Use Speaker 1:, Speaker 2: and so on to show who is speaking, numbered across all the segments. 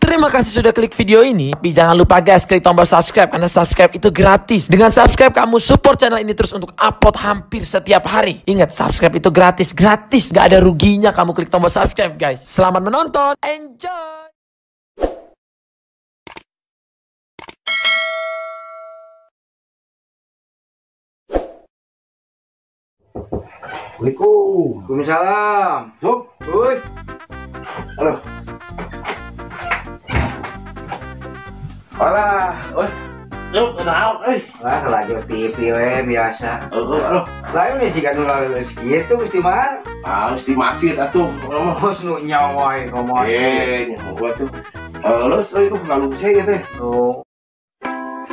Speaker 1: Terima kasih sudah klik video ini. Tapi jangan lupa guys, klik tombol subscribe karena subscribe itu gratis. Dengan subscribe kamu support channel ini terus untuk upload hampir setiap hari. Ingat, subscribe itu gratis, gratis. Gak ada ruginya kamu klik tombol subscribe guys. Selamat menonton, enjoy.
Speaker 2: Assalamualaikum. Waalaikumsalam. Sob. Oi. Halo. Alah, oi. Lu naon euy? Lah lagi TV we biasa. Heeh, aduh. Lah ini sih kan ulah kitu mesti mah.
Speaker 3: Ah, mesti masjid atuh.
Speaker 2: Ngomong nu nyawa komo.
Speaker 3: Eh, nyawa tuh. Leus euy tuh ngalungse ieu teh.
Speaker 2: Oh.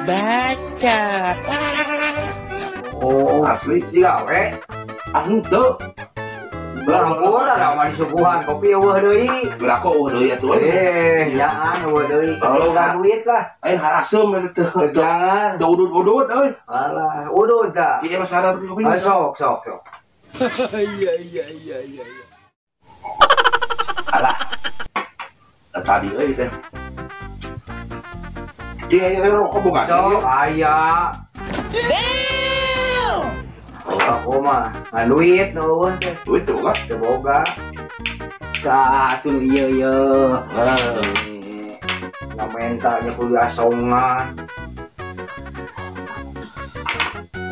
Speaker 1: Baca.
Speaker 2: Oh, asli sih gawe.
Speaker 3: Ah henteu.
Speaker 2: Berhampura da mah disuguhan kopi eueuh deui.
Speaker 3: Berako eueuh deui atuh.
Speaker 2: Eh, nyaan eueuh deui.
Speaker 3: Kalau
Speaker 2: duit lah.
Speaker 3: Aing haraseum eta teh.
Speaker 2: Jangan.
Speaker 3: Teu udud-udud euy.
Speaker 2: Alah, udud tah.
Speaker 3: Ieu mah sadar kopi.
Speaker 2: Sok, sok, sok.
Speaker 1: Iya.
Speaker 3: Alah. Tadi euy teh. Dia rokok boga.
Speaker 2: Sok aya. Aku mah ngan duit nuhun teh.
Speaker 3: Duit teu boga?
Speaker 2: Teu boga. Tah atuh ieu ieu. Ngamenta nya kudu asongan.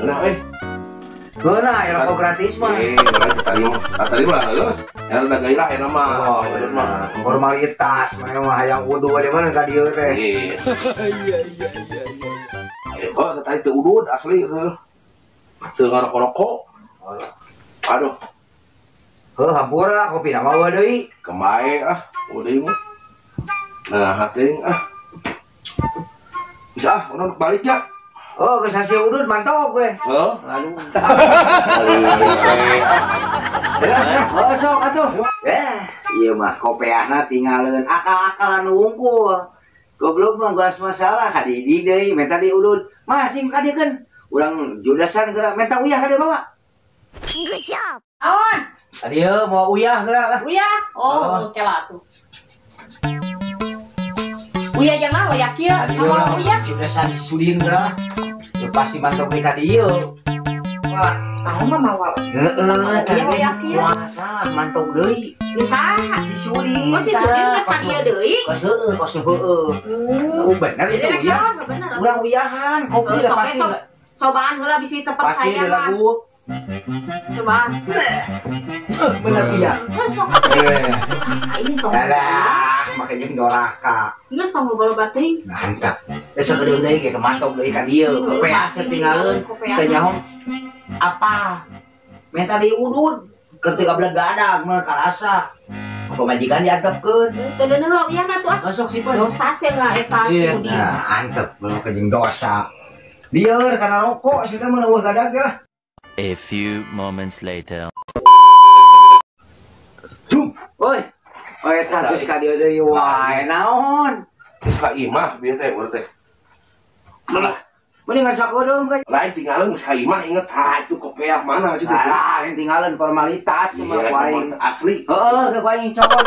Speaker 3: Nah euy.
Speaker 2: Geuna aya rokok gratis mah.
Speaker 3: Eh, tadi mah geus. Eta da gairah eta mah.
Speaker 2: Oh, formalitas mah mah hayang wudu di mana ka dieu teh.
Speaker 3: Iya.
Speaker 1: Iya.
Speaker 3: Oh, tadi teu udud asli teu. Teu ngarokok-rokok. Aduh.
Speaker 2: Heuh, hampura kopi na mah deui.
Speaker 3: Kemae ah, deui mah. Nah, hating ah. Bisa ah, urang balik ya.
Speaker 2: Oh, geus hasil udud mantap we.
Speaker 3: Heuh.
Speaker 2: Aduh. Oh, sok atuh. Eh, ieu mah kopeahna tinggalkeun akal-akalan wungkul. Goblok mah geus masalah ka di deui menta di udud. Mah sing ka dieu keun. Urang judasan geura menta uyah ka dieu bawa.
Speaker 4: Good job.
Speaker 5: Awan.
Speaker 2: Tadi ieu mau uyah geura lah.
Speaker 5: Uyah? Oh, oke lah atuh. Uyah jangan uyah kieu. Mau uyah.
Speaker 2: Judasan sudin geura. Pasti masuk ka dieu.
Speaker 5: Wah, tahu mah mawa.
Speaker 2: Heeh,
Speaker 5: tadi uyah kieu.
Speaker 2: Masalah mantok deui.
Speaker 5: Saha?
Speaker 2: Si Sudin.
Speaker 5: Oh, si Sudin geus ka dieu deui.
Speaker 2: Kos heueuh, kos heueuh. Oh, bener itu uyah. Urang uyahan, kopi udah pasti.
Speaker 5: Cobaan heula bisi tempat
Speaker 2: pasti
Speaker 5: saya mah. Cobaan.
Speaker 2: Bener iya.
Speaker 5: Sok. Ini tong.
Speaker 2: Alah, make jeung doraka.
Speaker 5: Geus tong loba-loba teuing.
Speaker 2: Mantap. Geus sakedeung deui ge kemantok deui ka dieu. Kopeah tinggalkeun. Teu nyaho apa? Menta diudud. Keur teu gablek gadag mah karasa. Pamajikan diantepkeun.
Speaker 5: Teu deuneuh lo uyahna tuh ah.
Speaker 2: Sok sipun.
Speaker 5: Dosa sih lah eta Sudin.
Speaker 2: Nah, antep mun jeung dosa. Lieur karena rokok sih kan eueuh gadag lah.
Speaker 6: A few moments later.
Speaker 2: Duh, oi. Oi eta geus ka dieu deui wae naon?
Speaker 3: Geus ka imah bieu teh urang teh. Lah,
Speaker 2: mendingan sakodeung teh.
Speaker 3: Lain tinggalkeun geus ka imah inget ah itu kopeah mana sih.
Speaker 2: Lah, lain tinggalkeun formalitas mah ku aing
Speaker 3: asli.
Speaker 2: Heeh, ku aing cokot.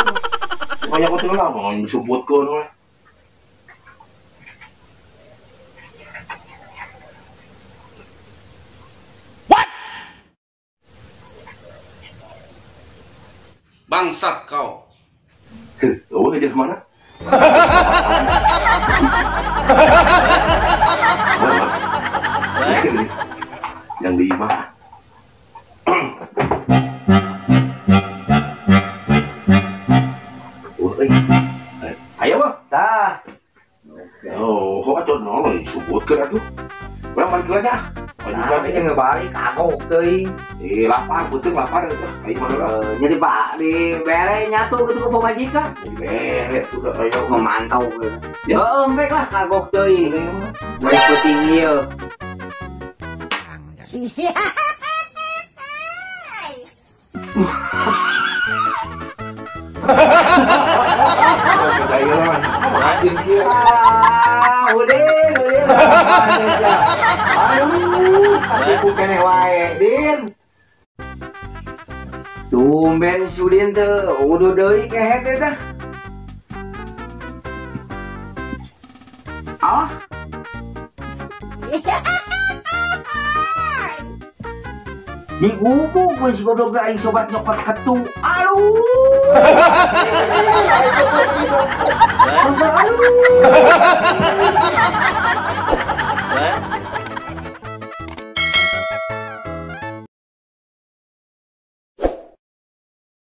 Speaker 3: Banyak atuh lah mau disebutkeun we.
Speaker 7: Bangsat kau.
Speaker 3: Oh, dia mana? Yang di imah. Ayo, mah.
Speaker 2: Tah.
Speaker 3: Oh, kok atuh nolong disebutkeun atuh. Urang balik lagi ah.
Speaker 2: Nah, ini ngebalik kagok teuing.
Speaker 3: Eh, lapar, peuteung lapar eta. Ayo mana lah.
Speaker 2: Jadi Pak di bere nyatu gitu ke pamajikan.
Speaker 3: Di bere tuh ayo
Speaker 2: memantau gitu. Ya embek lah kagok teuing. Balik peuting ieu. Ah, udin. Aduh, katipu keneh wae, Din. Tumben Sudin teu uduh deui kehet teh tah. Ah. Di gubuk we si goblok aing sobat nyokot ketu. Aduh.